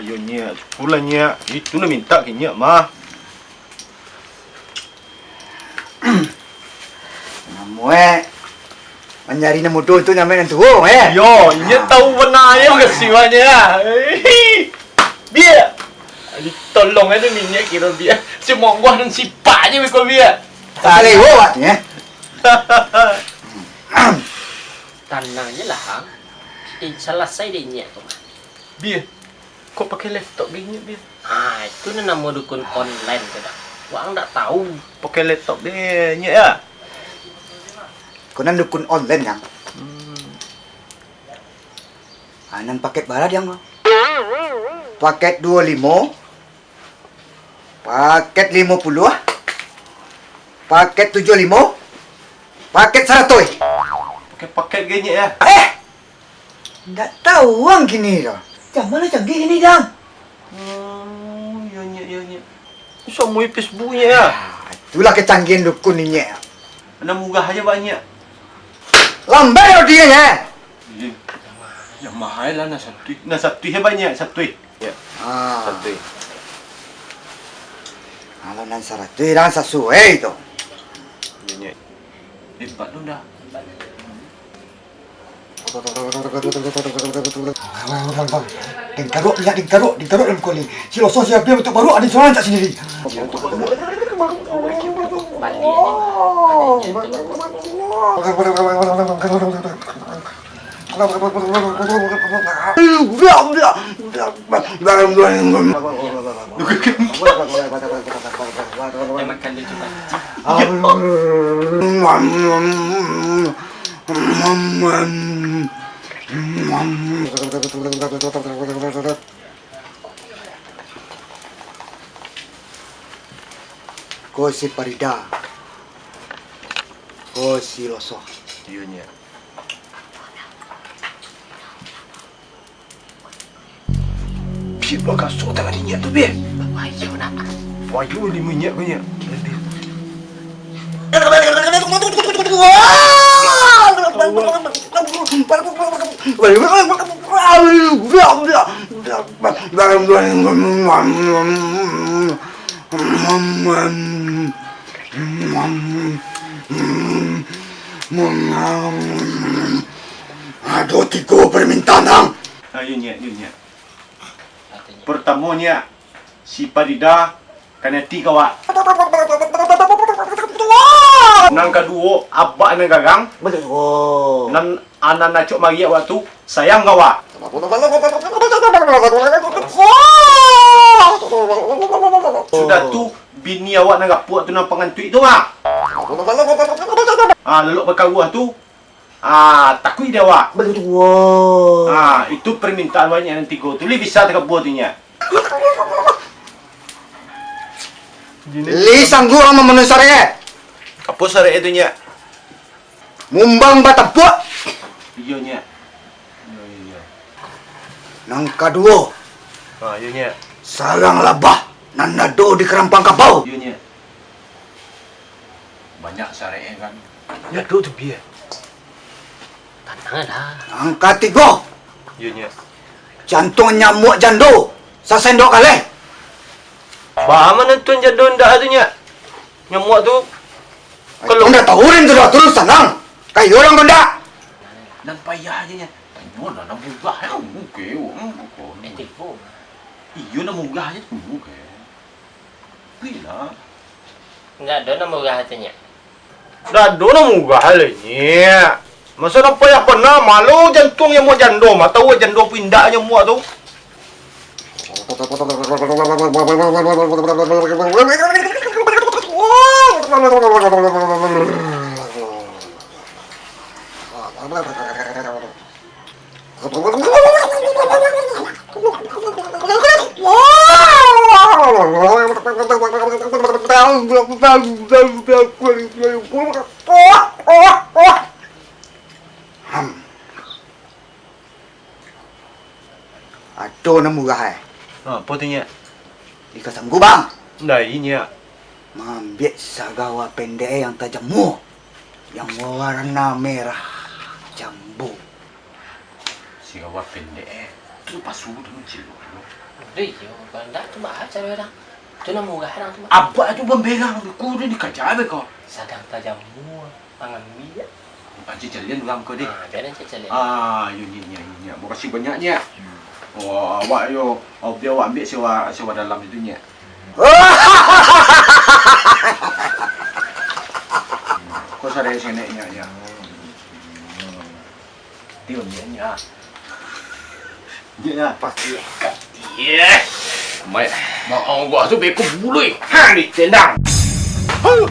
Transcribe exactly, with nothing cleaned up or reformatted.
Iyo, Nyiak, syukurlah, Nyiak. Itu nan mintak ka Nyiak mah. Namo, eh, manjadi nan mudo tu nyamai nan tuo, eh. Yo, inyo tahu bana yo, makasih banyak. Biak. Tolong aja minyak kiro biak. Si monggoh dan sipak aja beko biak. Salai wo, Wak, eh. Tanang je lah, Ang. Eh, salasai dek inyak tu mah. Biak. Kok pakai laptop ge inyo, Bil? Ah, itu nan namo dukun online tu dah. Wak ndak tahu. Pakai laptop ge inyo, ya? Ko nan dukun online, Kang? Hmm. Ah, nan paket bara diang ko? Paket duo limo, paket limo puluah, paket tujuah limo, paket saratuih. Pakai paket ge inyo, ya? Eh! Ndak tahu ang kini ko. Zaman lah canggih kini, Jang. Oh, iyo, Nyiak, iyo, Nyiak. Samo Facebook, Nyiak, ya? Ah, itulah kecanggihan dukun ni, Nyiak. Nan murah aja banyak. Lambai roti, Nyiak. Iya. Yang mahal lah, nan satuih. Nan satuih aja banyak, satuih. Ya. Ah. Satuih. Kalau nan saratuih, dah sasuai tu. Iya, Nyiak. Eh, empat tu dah. Deng karuak, Nyiak, deng karuak, deng karuak dalam kuali. Si Loso si Abia bantuak baruak, ado surang cak sandiri. Ko si Parida. Ko si Loso. Iyo, Nyiak. Bia bagaso tangan inyak tu, Bia. Bahayo nak. Bahayo limo inyak ko, Nyiak. Ado tigo parmintaan, Ang. Ah, iyo, Nyiak, iyo, Nyiak. Partamo, Nyiak, si Parida kanai ati ka awak. Nan kaduo, abak nan garang. Nan anak acok mariak awak tu sayang ka awak. Sudah tu, bini awak nan gapuak tu, nan pangantuik tu, ha. Ah, lalok bakaruah tu, ah, takuik dek awak. Batua. Ah, itu parmintaan awak, Nyiak, nan tigo tu. Lai bisa takabua tu, Nyiak? Lai sanggup ang mamanuhi saraik? Apo saraik tu, Nyiak? Mumbang batampuak. Iyo, Nyiak. Iyo, iyo, iyo. Nan kaduo. Ha, iyo, Nyiak. Sarang labah nan ado di karampang kabau. Iyo, Nyiak. Banyak saraik, kan? Ndak ado tu, Bia. Tanang lah. Nan katigo. Iyo, Nyiak. Jantuang nyamuak jando sasendok kaleh. Baa manantuan jando ndak tu, Nyiak? Nyamuak tu. Ai, kalau ndak tahu den tu dah, taruih sanang. Kayo urang tu ndak? Nan payah aja, Nyiak. Tanyo lah, nan murah, eh, oke, oke. Eh, tipu. Iyo, nan murah aja, oke. Belilah. Ndak ado nan murah tu, Nyiak. Ndak ado nan murah lai, Nyiak. Masa nan payah bana, malu jantuang nyamuak jando mah. Tahu jando pindah nyamuak tu. Ado nan murah, eh. Ha, apo tu, Nyiak? Iko sanggup, Bang? Ndak, Nyiak. Maambiak sagawa pendek, eh, yang tajamua, yang warna merah jambu. Sagawa pendek, eh. Tu pasu tu, cilok tu. Deh, iyo, kalau ndak tu baa caro urang. Tu nan murah urang tu, Mak. Abak tu bamberang, ku tu dikaja be ko. Sadang tajamua, mangambiak. Pancik calian urang ko deh. Ah, biar nan calian. Ah, iyo, Nyiak, Nyiak, iyo, Nyiak. Makasih banyak, Nyiak. Hmm. Wah, awak yo, oh, biar awak ambiak sewa, sewa dalam itu, Nyiak. Ko sadai senek, Nyiak, Nyiak. Diam, Nyiak, Nyiak. Nyiak, Nyiak. Pasti kati, eh. Mai, maong gua tu beko bului. Ha, ditendang. Huh.